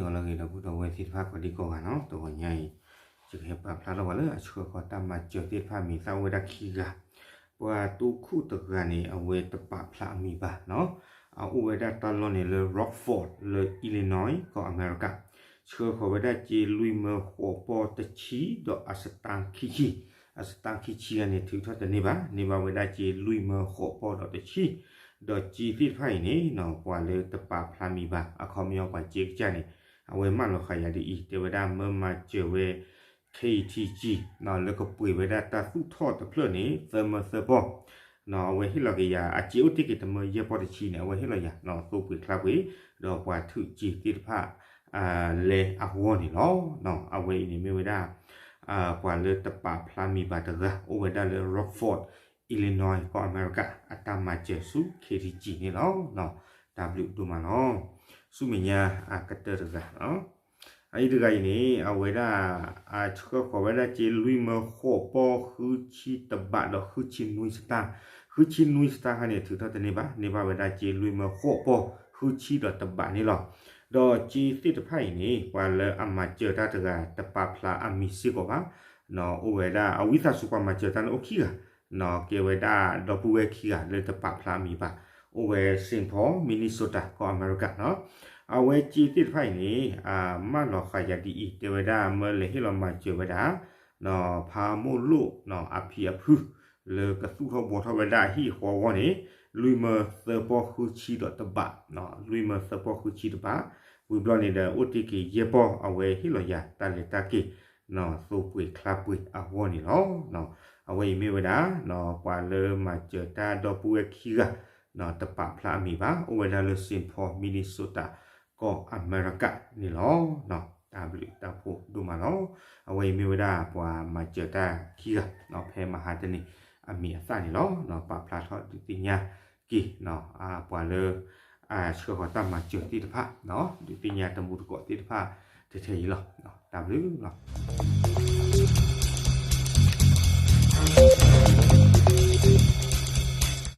ဒီးလၢအဂ့ၤဒီပုၢ်ဒီဝဲၢ်သ့ၣ်တဖၣ်ကိးဒံကိးဂၤနီၤ, တဂီၤညါအံၤ ယကဟဲပာ်ဖျါထီၣ်ပှၤလၢအဆှၢဃီၤတၢ်မၤစၢၤသ့ၣ်တဖၣ်မ့ၢ်သၣ်အိၣ်ဝဲဒၣ်ခံဂၤ, ပှၤတိခိၣ်တဂၤန့ၣ် အဝဲတပာ်ဖျါအမံၤဘၣ်နီၤ, အအိၣ်ဝဲဒၣ်တၢ်လီၢ်န့ၣ်လၢ Rockford လၢ Illinois ကီၢ်အမဲရကၤ, ဆှၢဃီၤဝဲဒၣ်စ့လွံၢ်မၢဃိးပီၢ်တဆံ ဒီးအစတါခံဆံ အစတါခံဆံဂၤန့ၣ် ထုးထီၣ်တန့ၢ်ဘၣ်, န့ၢ်ဘၣ်ဝဲဒၣ်စ့လွံၢ်မၢဃိးပီၢ်ဒီးတဆံ, ဒီးစ့သ့ၣ်တဖၣ်အံၤန့ၣ်နီၤ ပှၤလၢတပာ်ဖျါမံၤဘၣ် အခီပညီပှၤစ့ကစၢ်န့ၣ် အဝဲမၢလီၤဃာ်ယၤဒ်အံၤ တဲဝဲဒၣ်မၢမၤစၢၤဝဲ KETG လၢကပှ့ၤဝဲဒၣ်တၢ်သူၣ်ထီၣ်တဖျၢၣ်န့ၣ် သၢမၢသၢပီၢ်, အဝဲဟ့ၣ်လီၤက့ၤယၤ အစ့အိၣ်တ့ၢ်က့ၤတမၢယဲၢ်ပီၢ်တဆံန့ၣ် အဝဲဟ့ၣ်လီၤယၤ သိပှ့ၤချါပှ့ၤ ဒီးပှၤထုးစ့သ့ၣ်တဖၣ် လဲအဂီၢ်န့ၣ်လီၤ. အဝဲအံၤန့ၣ်မ့ၢ်ဝဲဒၣ် ပှၤလၢတပာ်ဖျါမံၤဘၣ်တဂၤ အိၣ်ဝဲဒၣ်လၢ Rockford Illinois ကီၢ်အမဲရကၤ အတၢ်မၤစၢၤဆူ KETG န့ၣ်လီၤ. တၢ်ဘျုးဒိၣ်မးလီၤ. ဆူမဲာ်ညါအကတၢၢ်တဂၤ အအံၤတဂၤအံၤန့ၣ် အဝဲဒၣ် အဆှၢဃီၤဝဲဒၣ်စ့လွံၢ်မၢဃိးပီၢ် ဃုဆံတဘးဒီးဃုဆံနွံစတၢ်, ဃုဆံနွံစတၢ်ခါန့ၣ် ထုးထီၣ်တန့ၢ်ဘၣ်, န့ၢ်ဘၣ်ဝဲဒၣ်စ့လွံၢ်မၢဃိးပီၢ် ဃုဆံဒီးတဘးန့ၣ်လီၤ. ဒီးစ့သ့ၣ်တဖၣ်အံၤန့ၣ် ပှၤလၢအမၤစၢၤတၢ်တဂၤ တပာ်ဖျါအမံၤစ့ၢ်ကီးဘၣ်, အိၣ်ဝဲဒၣ်အဝံသးစူၤပှၤမၤစၢၤတၢ်လၢအိၣ်ခံဂၤ ကဲဝဲဒၣ်ဒီပုၢ်ဝဲၢ်ခံဂၤလၢတပာ်ဖျါအမံၤဘၣ်, အိၣ်ဝဲ Saint Paul Minnesota ကီၢ်အမဲရကၤနီၤ, အဝဲစ့သ့ၣ်တဖၣ်အံၤန့ၣ် မၢလီၤဃာ်ယၤဒ်အံၤ တဲဝဲဒၣ်မၢလဲၤဟ့ၣ်လီၤမၤစၢၤဝဲဒၣ် ဖးမိၢ်လိၣ်အဖံအဖု လၢကသူၣ်ထီၣ်ဘှီထီၣ်ဝဲဒၣ်အဟံၣ်အဃီအဂီၢ်န့ၣ် လွံၢ်မၢသၢပီၢ်ဃုဆံဒီးတဘး, လွံၢ်မၢသၢပီၢ်ဃုဆံတဘး, ဝံၤဘျီန့ၣ်ဒီး အိၣ်တ့ၢ်က့ၤယဲၢ်ပီၢ် အဝဲဟ့ၣ်လီၤယၤတၢ်လဲၤတၢ်က့ၤ သိပှ့ၤချါပှ့ၤအဂီၢ်န့ၣ်လီၤ. အဝဲအံၤမ့ၢ်ဝဲဒၣ် ပှၤလၢမၤစၢၤတၢ်ဒီပုၢ်ဝဲၢ်ခံဂၤ တပာ်ဖျါအမံၤဘၣ်, အိၣ်ဝဲဒၣ်လၢ Saint Paul Minnesota ကီၢ်အမဲရကၤန့ၣ်လီၤ. တၢ်ဘျုးတၢ်ဖှိၣ်ဒိၣ်မးလီၤ. အဝဲအံၤမ့ၢ်ဝဲဒၣ်ပှၤမၤစၢၤတၢ်ခံဂၤ ဖဲမဟါတနံၤအမံၤအသၣ်န့ၣ်လီၤ. ပာ်ဖျါထီၣ်ဒုးသ့ၣ်ညါက့ၤ ပှၤလၢ ဆှၢဃီၤတၢ်မၤစၢၤသ့ၣ်တဖၣ် ဒုးသ့ၣ်ညါတမူတကိးသ့ၣ်တဖၣ် ထဲထဲအံၤလီၤ. တၢ်ဘျုးလီၤ.